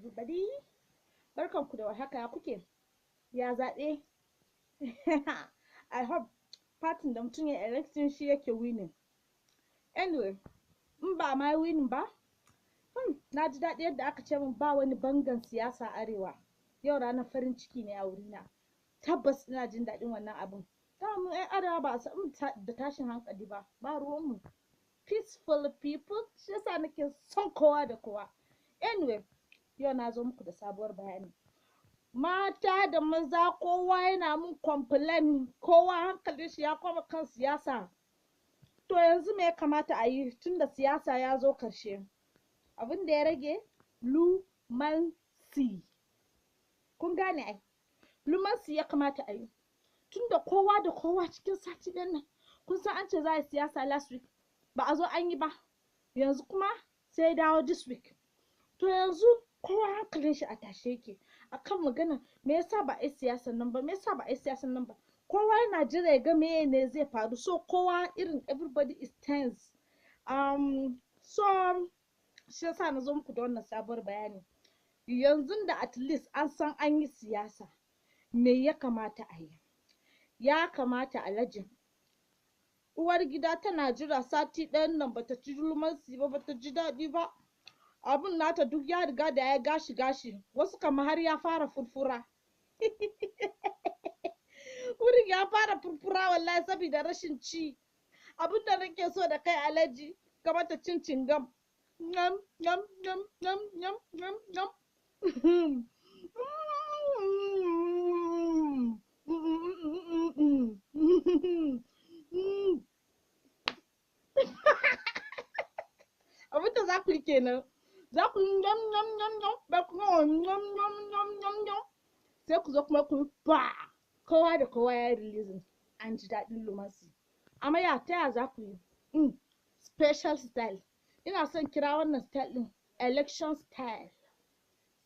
Everybody. Barkanku da warhaka, ya kuke? Ya zaɓe? I hope partyn da mutum ya election shi yake winning. Anyway, in ba ma winning ba, na ji daɗi yadda aka ce min ba wani bangan siyasa arewa. Yau ranar farin ciki ne a wurina. Tabbas ina jin daɗin wannan abun. Mu 'yan arewa ba a san da tashin hankali ba, ba ruwanmu. Peaceful people, shi yasa nake son kowa da kowa. Anyway, yau na zo muku da sabuwar bayani. Mata da maza, kowa yana mun complain, kowa hankalin shi ya koma kan siyasa. To yanzu me ya kamata a yi tunda siyasa ya zo karshe? Abin da ya rage, lumansi. Kun gane ai? Lumansi ya kamata a yi. Tunda kowa da kowa cikin sati ɗin nan, kun san an ce za a yi siyasa last week, ba a zo an yi ba. Yanzu kuma sai dawo this week. To yanzu kowa hankalin shi a tashe yake akan magana, me yasa ba a yi siyasan nan ba, me yasa ba a yi siyasan nan ba? Kowa yana jira ya ga meye ne zai faru. So kowa irin everybody is tense. So shi yasa na zo muku da wannan sabuwar bayani. Yanzu da at least an san an yi siyasa, me ya kamata a yi? Ya kamata, alhaji, uwar gida tana jira sati ɗayan nan, bata ci lumansi ba, bata ji daɗi ba. Abun nata duk ya riga da ya gashi gashi, wasu kama har ya fara furfura. Wurin ya fara furfura wallahi saboda rashin ci. Abun da nake so da kai, alhaji, ka mata cin cingam. Nyam nyam nyam nyam nyam nyam nyam. Abin da za ku yi kenan. Za ku yi nyam nyam nyam nyam, ba ku gama nyam nyam nyam nyam nyam, sai ku zo kuma ku yi ba. Kowa da kowa ya yi releasing, an ji daɗin lumansi. Amma ya ta ya za ku yi? Special style. Ina son kira wannan style ɗin election style.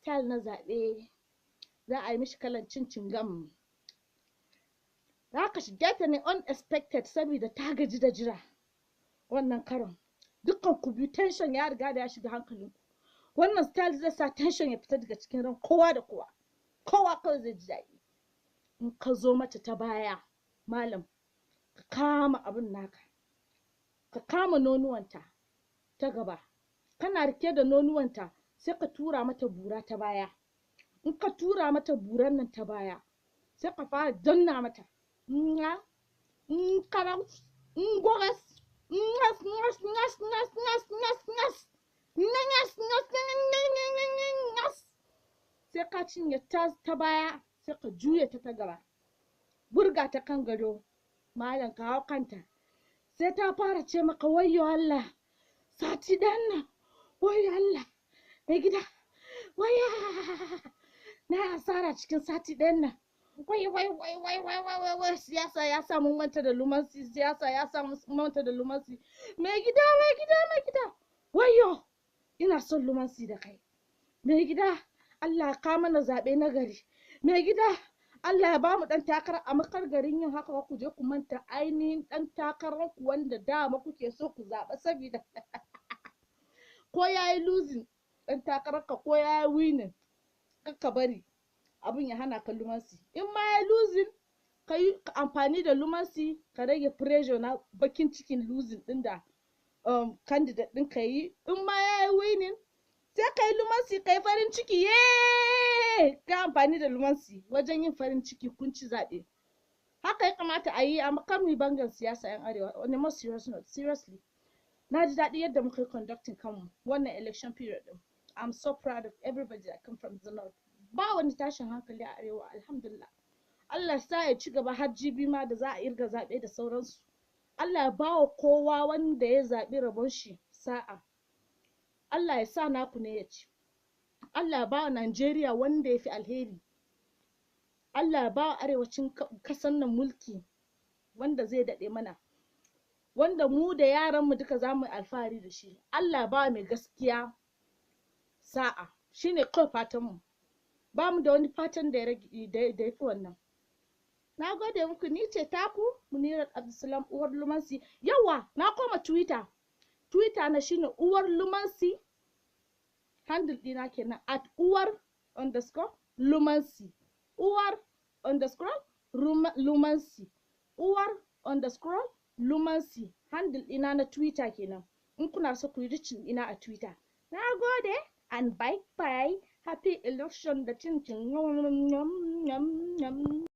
Style na zaɓe. Za a yi mishi kalan cin cingam. Za ka shige ta ne unexpected saboda ta gaji da jira wannan karon. Dukkan ku biyu tension ya riga da ya shiga hankalinku. Wannan style zai sa tension ya fita daga cikin ran kowa da kowa. Kowa kawai zai ji daɗi. In ka zo mata ta baya, malam, ka kama abin naka. Ka kama nonuwanta ta gaba. Kana rike da nonuwanta, sai ka tura mata bura ta baya. In ka tura mata buran nan ta baya, sai ka fara danna mata. Nya, karau, ngogas, ngas, ngas, ngas, ngas, ngas, ngas, ngas, ngas, ngas, ngas, ngas. Sai ka cinye ta ta baya, sai ka juya ta ta gaba. Burga ta kan gado, malam, ka hau kanta. Sai ta fara ce maka, "Wayyo Allah, sati ɗayan nan, wayyo Allah, mai gida, wayya, na yi asara cikin sati ɗayan nan. Wai wai wai wai wai wai wai wai, siyasa ya sa mun manta da lumansi, siyasa ya sa mun manta da lumansi. Mai gida, mai gida, mai gida, wayyo, ina son lumansi da kai. Mai gida, Allah ka mana zaɓe na gari. Mai gida, Allah ya bamu ɗan takara." A makar garin yin haka, ku je ku manta ainihin ɗan takarar ku wanda dama kuke so ku zaɓa, saboda ko ya yi losing ɗan takararka ko ya yi winning, kar ka bari abin ya hana ka lumansi. In ma ya losing, ka yi amfani da lumansi ka rage pressure na bakin cikin losing ɗin da candidate ɗin ka yi. In ma ya yi winning, sai ka yi lumansi, ka yi farin ciki, yeee, ka amfani da lumansi wajen yin farin ciki kun ci zaɓe. Haka ya kamata a yi, amma kar mu yi bangan siyasa, 'yan arewa. On a more serious note, seriously, na ji daɗi yadda muka yi conducting kanmu wannan election period ɗin. I'm so proud of everybody that come from the north. Ba wani tashin hankali a arewa, alhamdulillah. Allah sa ya ci gaba har jibi ma da za a irga zaɓe da sauransu. Allah ya bawa kowa wanda ya zaɓi rabon shi sa'a. Allah ya sa naku ne ya ci. Allah ya bawa Najeriya wanda ya fi alheri. Allah ya bawa arewacin kasan nan mulki wanda zai daɗe mana, wanda mu da yaranmu duka za mu yi alfahari da shi. Allah ya bawa mai gaskiya sa'a. Shine kawai fatanmu. Ba mu da wani fatan da ya rage da ya fi wannan. Na gode muku, ni ce taku Munirat Abdulsalam, uwar lumansi. Yawa, na koma Twitter. Twitter na shine uwar lumansi. Handle ɗina kenan, @uwar_lumansi, uwar_lumansi, uwar_lumansi. Handle ɗina na Twitter kenan, in kuna so ku yi reaching ɗina a Twitter. Na gode and bye bye. Happy election da cin cin.